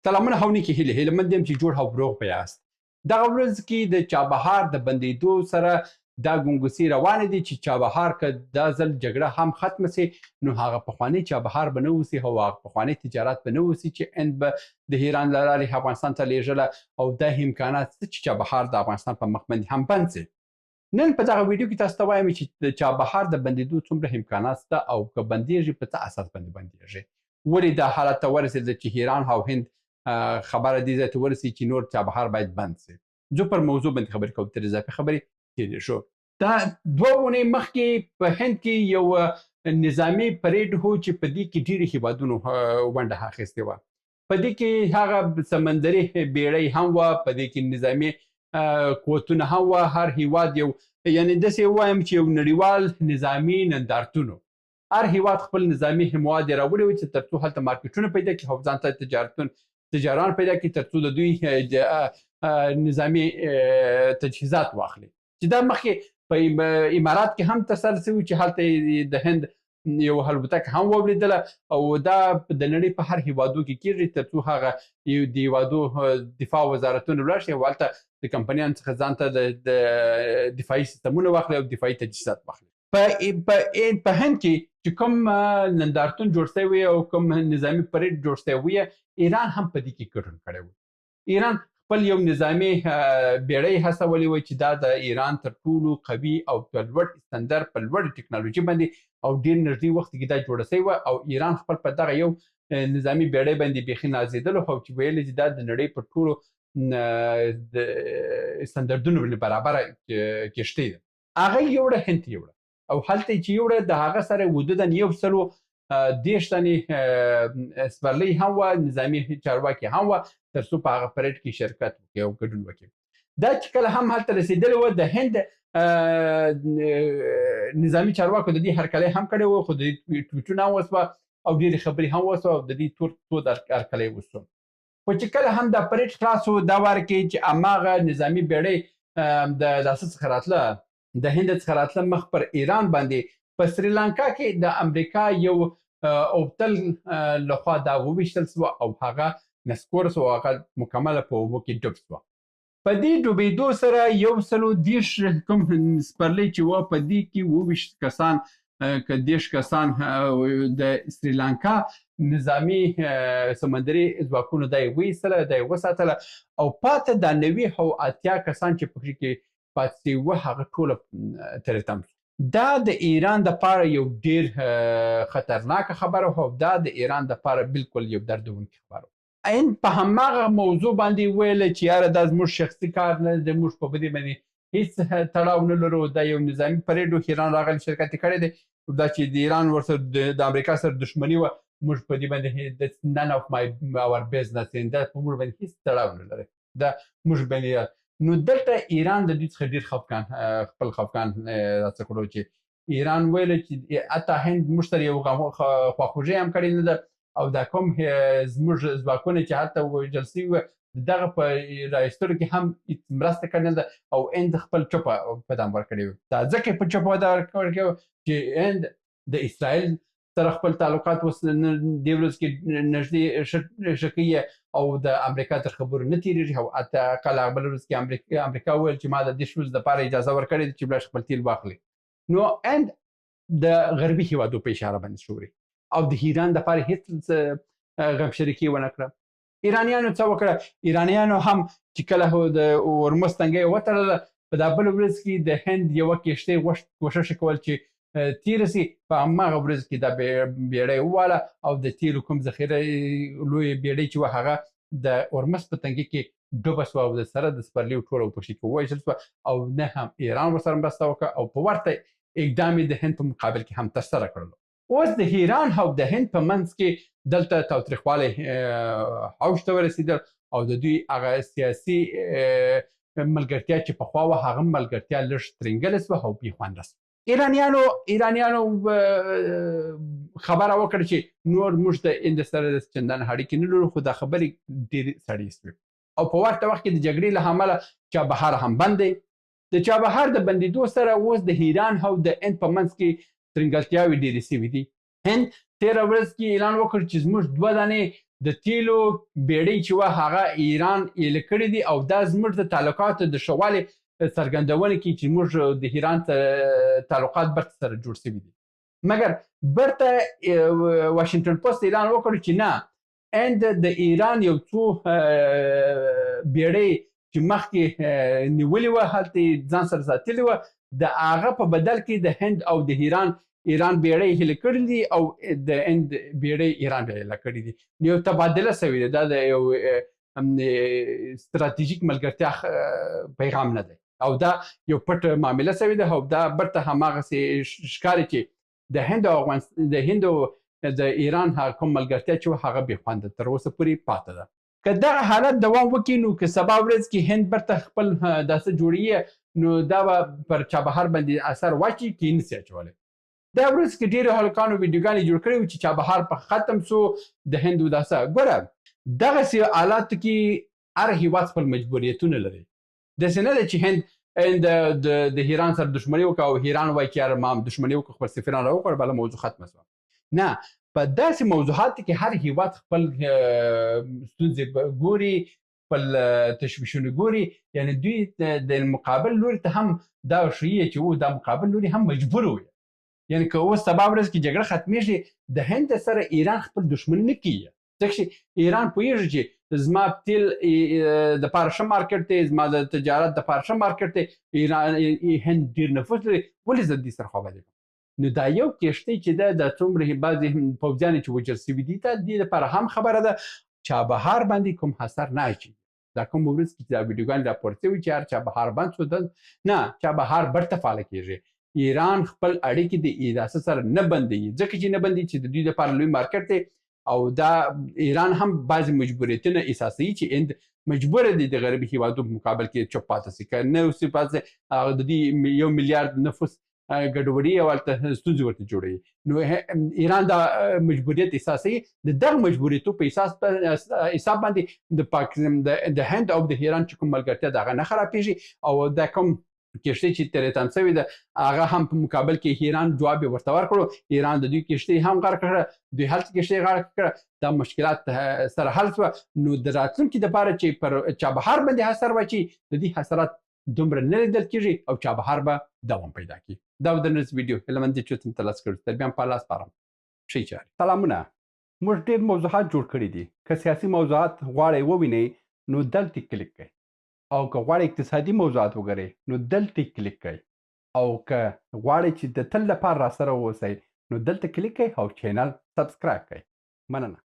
سلامونه هونی کې هیله هیله مند یم چې جوړ او روغ به یاست. دغه ورځ کې د چابهار د بندیدو سره دا ګنګوسې روانې دي چې چابهار که دا ځل جګړه هم ختمه سي نو هغه پخوانی چابهار به نه اوسي او هغه پخوانی تجارت به نه اوسي چې هند به د ایران له لارې افغانستان ته لېږله او دا امکانات څه چې چابهار د افغانستان په مخ باندې هم بند سي. نن په دغه ویډیو کې تاسو ته وایم چې د چابهار د بندیدو څومره امکانات شته او که بندیږي په څه اساس باندې بندیږي، ولې دا حالت ته ورسېده چې ایران او هند خبره دې ځای ته ورسي چې نور چابهار باید بند سي. زه پر موضوع باندې خبرې کوم، تر اضافي خبرې تېرې شو. دا دوه اونۍ مخکې په هند کې یو نظامي پریډ هو چې په دې کې ډېرو هیوادونو ونډه اخیستې وه. په دې کې هغه سمندري بیړۍ هم وه، په دې کې نظامي قوتونه هم وه. هر هیواد یو، یعنې داسې ووایم چې یو نړیوال نظامي نندارتون و. هر هیواد خپل نظامي مواد یې راوړي وو چې ترڅو هلته مارکیټونه پیدا کړي او ځان ته تجاران پیدا کړي ترڅو د دوی نظامي تجهیزات واخلي. چې دا مخکې په امارات کې هم ترسره شوي چې هلته د هند یو الوتکه هم ولیدله او دا د نړۍ په هر هیوادو کې کېږي ترڅو هغه د هیوادو دفاع وزارتونه ولاړ شي او هلته د کمپنیانو څخه ځان ته د دفاعي سیستمونه واخلي او دفاعي تجهیزات واخلي. په هند کې چې کوم نندارتون جوړ شوی او کوم نظامي پریډ جوړ شوی، ایران هم په دې کې ګډون کړی و. ایران خپل یو نظامي بیړۍ هڅولې وه چې دا د ایران تر ټولو قوي او په لوړ استندر په لوړ ټکنالوژي باندې او ډېر نږدې وخت کې دا جوړه شوې وه او ایران خپل په دغه یو نظامي بیړۍ باندې بیخي نازېدلو او چې ویل چې دا د نړۍ په ټولو د استندردونو باندې برابره کښتۍ ده. هغه یوړه هند ته یوړه او هلته چې یوړه د هغه سره حدوداً 130 تنې سپرلۍ هم وه، نظامي چارواکي هم وه ترڅو په هغه پریډ کې شرکت وکړي او ګډون وکړي. دا چې کله هم هلته رسېدلې وه د هند نظامي چارواکو د دې هرکلی هم کړی و، خو د دې ټویټونه هم وسوه او ډېرې خبرې هم وسوه او د دې تور تود هرکلی وسو. خو چې کله هم دا پریډ خلاص و، دا وار کې چې هماغه نظامي بیړۍ د داسې څخه راتله، د هند څخه راتله مخ پر ایران باندې، په سریلانکا کې د امریکا یو اوبتل لخوا دا وویشتل سوه او هغه نسکور سوه او هغه مکمله په اوبو کې ډوب سوه. په دې ډوبېدو سره 130 کوم سپرلۍ چې وه په دې کې 27 کسان که 30 کسان د سریلانکا نظامي سمندري ځواکونو دا یې وایستله، دا یې وساتله او پاته دا 90 او 80 کسان چې پکې کې پاتې سوي وه هغه ټوله ترې تم سو. دا د ایران دپاره یو ډېر خطرناکه خبره وه او دا د ایران دپاره بالکل یو دردونکې خبره وه. هند په هماغه موضوع باندې ویل چې یاره دا زموږ شخصي کار نه دی، موږ په دې باندې هیڅ تړاو نه لرو، دا یو نظامي پریډ و، ایران راغلی شرکت یې کړی دی، دا چې د ایران ورسره د امریکا سره دښمني وه موږ په دې باندې that's none of my our business، یعنې دا په موږ باندې هیڅ تړاو نه لري، دا موږ باندې. نو دلته ایران د دوی څخه ډېر خفګان، خپل خفګان راڅه کړو چې ایران ویل چې حتی هند موږ سره یو خواخوږي هم کړې نه ده او دا کوم زموږ ځواکونه چې هلته وژل سوي وه دغه په راایستلو کې هم هیڅ مرسته کړې نه ده او هند خپل چوپه په دام ورکړی و. دا ځکه په چوپه ورکړی و چې هند د اسرائیل سره خپل تعلقات اوس دې ورځ کې نږدې ښه کوي او د امریکا تر خبرو نه تېرېږي او حتی اقل هغه بله ورځ کې امریکا وویل چې ما د 30 ورځو دپاره اجازه ورکړې ده چې بیا خپل تیل واخلي. نو هند د غربي هیوادو په اشاره باندې شوري او د ایران دپاره هیڅ غمشریکي ونه کړه. ایرانیانو څه وکړه؟ ایرانیانو هم چې کله د اورمز تنګی وتړله په دا بله ورځ کې د هند یوه کښتۍ کوښښ کول چې تېره سي، په هماغه ورځ کې دا بیړۍ وواله او د تیلو کوم ذخیره لویې بیړۍ چې وه هغه د اورمز په تنګي کې ډوبه سوه او د سره د سپرلیو ټوله پکښې کې وویشل سوه او نه هم ایران ورسره مرسته وکړه او په ورته اقدام یې د هند په مقابل کې هم ترسره کړلو. اوس د ایران او د هند په منځ کې دلته تاوتریخوالی اوج ته ورسېدل او د دوی هغه سیاسي ملګرتیا چې پخوا وه هغه ملګرتیا لږ ترینګلې سوه او بې خونده سوه. ایرانیانو خبره وکړه چې نور موږ د هند سره چندان اړیکې نه لرو، خو دا خبرې ډېرې سړې سوې او په ورته وخت کې د جګړې له امله چابهار هم بند دی. د چابهار د بندېدو سره اوس د ایران او د هند په منځ کې ترینګلتیاوې ډېرې سوې دي. هند تېره ورځ کې اعلان وکړ چې زموږ دوه دانې د تیلو بیړۍ چې وه هغه ایران ایله کړې دي او دا زموږ د تعلقاتو د ښه والي څرګندونه کوي چې موږ د ایران تعلقات برته سره جوړ شوي دي. مګر برته واشنګټن پوسټ اعلان وکړ چې نه، اند د ایران یو څو بیړۍ چې مخکې نیولې وه، هلته یې ځان سره ساتلې وه، د هغه په بدل کې د هند او د ایران بیړۍ هیله کړې دي او د هند بیړۍ ایران بیا هیله کړې دي. نو یو تبادله شوې ده، دا د یو ستراتیژیک ملګرتیا پیغام نه دی او دا یو پټ معامله شوې ده او دا برته هماغسې ښکاري چې د هند او د هند او د ایران هغه کوم ملګرتیا چې هغه بې خونده تر اوسه پورې پاته ده. که دغه حالت دوام وکړي نو که سبا ورځ کې هند برته خپل داسې جوړیږي نو دا به پر چابهار باندې اثر واچي کې نه سي اچولی. دا ورځ کې ډېرو هلکانو ویډیوګانې جوړ کړې وې چې چابهار په ختم سو د هند داسه. ګوره دغسې حالاتو کې هر هیواد خپل مجبوریتونه لري، داسې نه ده چې هند د ایران سره دښمني وکړه او ایران وایي چې یاره ما هم دښمني وکړه خپل سفیران راوغواړه بله موضوع ختمه سوه. نه، په داسې موضوعاتو کې هر هیواد خپل ستونزې ګوري، خپل تشویشونه ګوري، یعنی دوی د مقابل لوري ته هم دا ښیي چې دا مقابل لوري هم مجبور وي. یعنی که اوس سبا ورځ کې جګړه ختمیږي د هند سره ایران خپل دښمني نه کوي، ځکه چې ایران پوهیږي چې زما تیل د پاره ښه مارکیټ دی، زما د تجارت د پاره ښه مارکیټ دی، ایران هند ډیر نفوذ لري، ولې زه دې سره خوابدی کړم؟ نو دا یو کښتۍ چې ده د څومره بعضې پوځیان چې وژل شوي دي دا دې لپاره هم خبره ده چابهار باندې کوم اثر نه اچوي. دا کوم ورځ کې چې دا ویډیوګانې راپورته شوي چې هر چابهار بند شو، نه، چابهار برته فعاله کېږي. ایران خپل اړیکې د ایران سره نه بندوي، ځکه چې نه بندوي چې د دوی لپاره لوی مارکیټ دی او دا ایران هم بعضې مجبوریتونه احساسوي چې هند مجبور دی د غربي هیوادو په مقابل کې چوپ پاتې شي، که نه اوسي پاتې هغه د دوی 1 میلیارد نفوس ګډوډي او هلته ستونزې ورته جوړوي. نو ایران دا مجبوریت احساسوي، د دغه مجبوریتو په حساب باندې د پاکستان د هند او د ایران چې کوم ملګرتیا ده هغه نه خرابېږي او دا کوم کښتۍ چې ترې تم شوې ده هغه هم په مقابل کې ایران جواب یې ورته ورکړو، ایران د دوی کښتۍ هم غرق کړه، دوی هلته کښتۍ غرق کړه، دا مشکلات سره حل شوه. نو د راتلونکي دپاره چې پر چابهار باندې اثر واچي د دې اثرات دومره نه لیدل کېږي او چابهار به دوام پیدا کړي. دا و د نن ویډیو، هیله مند چې تم ترلاسه کړو. تر بیا هم په الله سپارم. ښې چارې. سلامونه. موږ ډېر موضوعات جوړ کړي دي، که سیاسي موضوعات غواړئ ووینئ نو دلته کلیک کړئ، او که غواړئ اقتصادي موضوعات وګورئ نو دلته کلیک کړئ، او که غواړئ چې د تل لپاره راسره واوسئ نو دلته کلیک کړئ او چینل سبسکرایب کړئ. مننه.